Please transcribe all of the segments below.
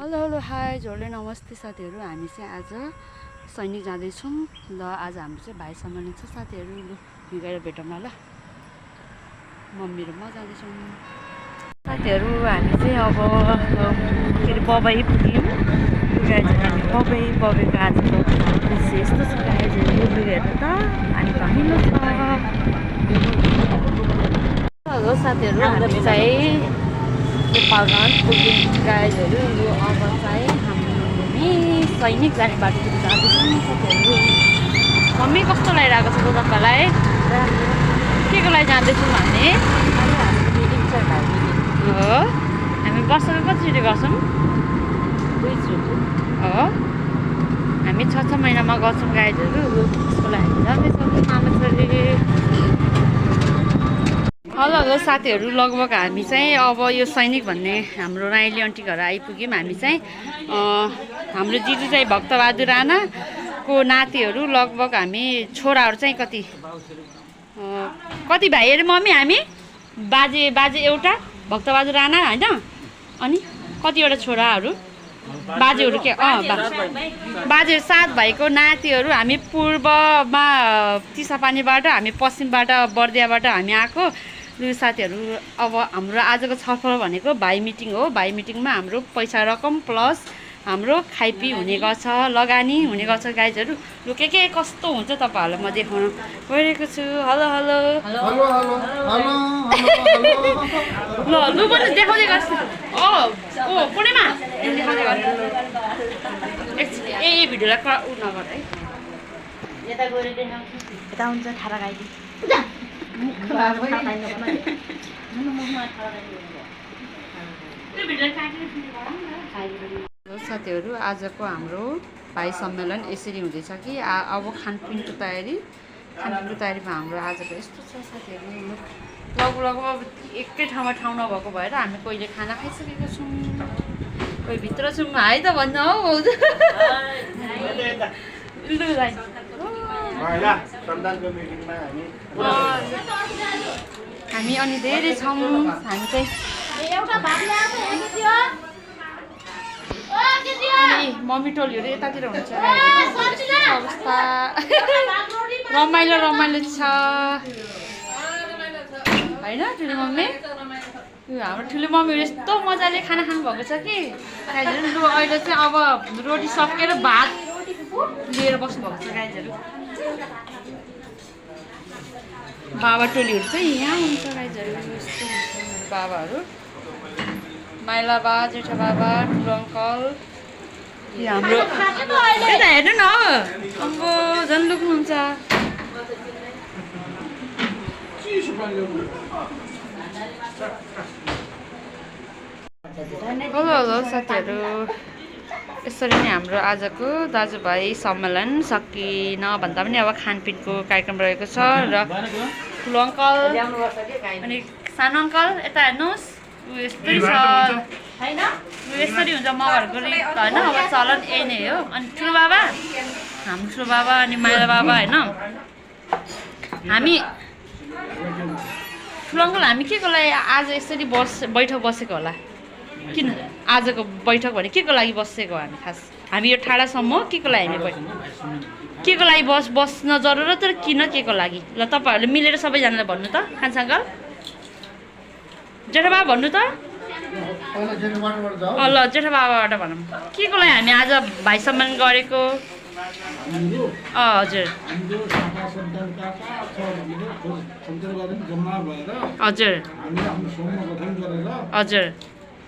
Hello hello hi जोडले नमस्ते साथीहरू। हामी चाहिँ आज सैनिक जाँदैछौँ। ल आज हाम्रो चाहिँ भाइ सम्मान छ साथीहरू। लु गएर भेटौँ न ल। मम्मी र म जाँदैछौँ साथीहरू। हामी चाहिँ अब के अरे बबाई पुग्यौँ। हामी बबाईको आजको दृश्य यस्तो छ गाइजहरू। लु हेर्नु त अनि धमिलो छ। हेलो साथीहरू, हामी चाहिँ नेपालगञ्ज पुग्यौँ गाइजहरू। यो अब चाहिँ हामी सैनिक जाने बाटोतिर जाँदैछौँ साथीहरू। मम्मी कस्तो लागिरहेको छ तपाईँलाई? के को लागि जाँदैछौँ हामी? हो, हामी वर्षको कतिचोटि गर्छौँ? 2 चोटि हो। हामी 6 महिनामा गर्छौँ गाइजहरू। त्यसको लागि जाँदैछौँ मामा छोरी। हेलो हेलो साथीहरू, लगभग हामी चाहिँ अब यो सैनिक भन्ने हाम्रो राइली आन्टी घर आइपुग्यौँ। हामी चाहिँ हाम्रो जिजु चाहिँ भक्तबहादुर राणाको नातिहरू, लगभग हामी छोराहरू चाहिँ कति भाइ अरे मम्मी? हामी बाजे एउटा भक्तबहादुर राणा होइन, अनि कतिवटा छोराहरू बाजेहरू के बाजे 7 भाइको नातिहरू। हामी पूर्वमा चिसापानीबाट, हामी पश्चिमबाट बर्दियाबाट हामी आएको। लु साथीहरू, अब हाम्रो आजको छलफल भनेको भाइ मिटिङ हो। भाइ मिटिङमा हाम्रो पैसा रकम प्लस हाम्रो खाइपी हुने गर्छ, लगानी हुने गर्छ गाइजहरू। लु के कस्तो हुन्छ तपाईँहरूलाई म देखाउन गइरहेको छु। हेलो हेलो ल लु पनि देखाउँदै गर्छु। पूर्णिमा देखाउँदै गर्छु। भिडियोलाई उ नगर है। यता गएर देखाउँछु। यता हुन्छ थारा गाइदी। साथीहरू, आजको हाम्रो भाइ सम्मेलन यसरी हुँदैछ कि अब खानपिनको तयारीमा हाम्रो आजको यस्तो छ साथीहरू। लगभग अब एकै ठाउँमा ठाउँ नभएको भएर हामी कहिले खाना खाइसकेको छौँ, कोही भित्र छौँ है त भन्न हौ। हामी अनि धेरै छौँ। हामी चाहिँ अनि मम्मी टोलीहरू यतातिर हुन्छ अवस्था। रमाइलो छ होइन ठुलो मम्मी? हाम्रो ठुलो मम्मीहरू यस्तो मजाले खाना खानुभएको छ कि लु अहिले चाहिँ अब रोटी सकेर भात लिएर बस्नुभएको छ गाइजहरू। बाबा टोलीहरू चाहिँ यहाँ हुन्छ गाइजहरू। यस्तो हुन्छ मेरो बाबाहरू, माइला बा, जेठा बाबा, ठुलो अङ्कल। हाम्रो यता हेर्नु न, अम्बो झन् लुक्नुहुन्छ। हेलो साथीहरू, यसरी नै हाम्रो आजको दाजुभाइ सम्मेलन सकिन भन्दा पनि अब खानपिनको कार्यक्रम रहेको छ। र ठुलो अङ्कल अनि सानो अङ्कल यता हेर्नुहोस्। यस्तै छ होइन, यसरी हुन्छ मगरको रीत होइन। अब चलन यही नै हो। अनि ठुलो बाबा, हाम्रो ठुलो बाबा अनि माइला बाबा होइन। हामी ठुलो अङ्कल हामी के को लागि आज यसरी बैठक बसेको होला? किन आजको बैठक भने के को लागि बसेको हामी? खास हामी यो ठाडासम्म के को लागि हामी के को लागि बस्न जरुरत र किन के को लागि? ल तपाईँहरूले मिलेर सबैजनालाई भन्नु त। खान्छ अङ्कल, जेठा बाबा भन्नु त। ल जेठा बाबाबाट भनौँ के को लागि हामी आज भाइ सम्मान गरेको? हजुर हजुर हजुर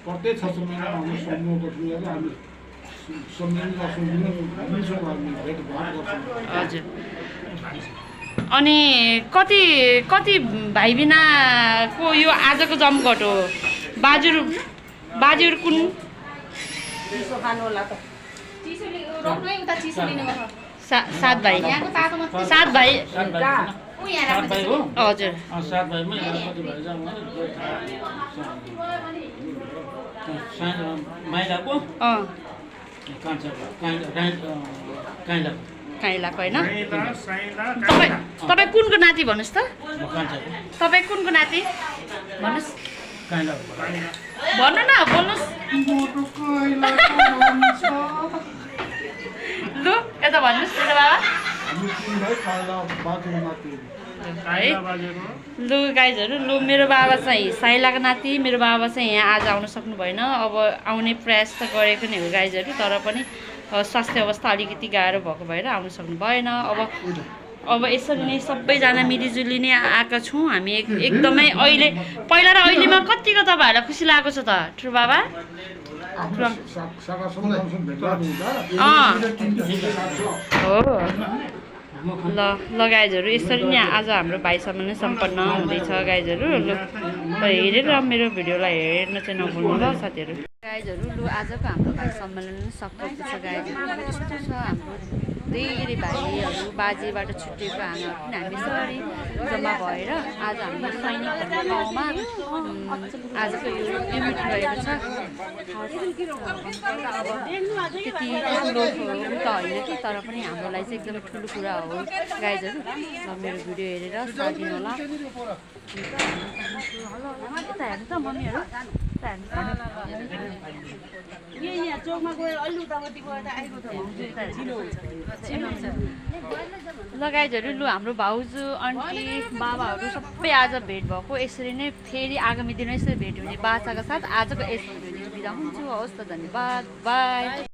प्रत्येक 6 महिना हामी समूह गठन गरेर हामी सम्मेलन गर्छौँ, भेटघाट गर्छौँ। हजुर। अनि कति भाइ बिनाको यो आजको जमघट हो? बाजुहरू कुन? 7 भाइ। 7 भाइ हजुर। काइलाको होइन? तपाईँ कुनको नाति भन्नुहोस् त? तपाईँ कुनको नाति भन्नुहोस्? भन्नु न, बोल्नुहोस्। साइला बाजेको नाति है लु गाइजहरू लु मेरो बाबा चाहिँ साइलाको नाति मेरो बाबा चाहिँ यहाँ आज आउन सक्नु भएन अब आउने प्रयास त गरेको नै हो गाइजहरू तर पनि स्वास्थ्य अवस्था अलिकति गाह्रो भएको भएर आउन सक्नु भएन अब यसरी नै सबैजना मिलिजुली नै आएका छौँ हामी एकदमै अहिले पहिला र अहिलेमा कतिको तपाईँहरूलाई खुसी लागेको छ त ठुलो बाबा हो ल गाइजहरू यसरी नै आज हाम्रो भाइ सम्मान सम्पन्न हुँदैछ गाइजहरू लु हेरेर मेरो भिडियोलाई हेर्न चाहिँ नभुल्नु ल साथीहरू गाइजहरू लु आजको हाम्रो भाइ सम्मेलन सकिएको छ गाइजहरू यस्तो छ हाम्रो धेरै भाइहरू बाजेबाट छुट्टिएको आमाहरू पनि हामी यसरी जम्मा भएर आज हाम्रो सैनिकहरूको गाउँमा आजको यो मिटिङ भएको छ अब त्यति ठुलो त होइन कि तर पनि हाम्रो लागि चाहिँ एकदमै ठुलो कुरा हो गाइजहरू र मेरो भिडियो हेरेर साथ दिनु होला यता हेर्नु त मम्मीहरू ल गाइजहरू लु हाम्रो भाउजू आन्टी बाबाहरू सबै आज भेट भएको यसरी नै फेरि आगामी दिन यसरी भेट हुने बाचाका साथ आजको यस भिडियो बिदा हुन्छु हवस् त धन्यवाद बाई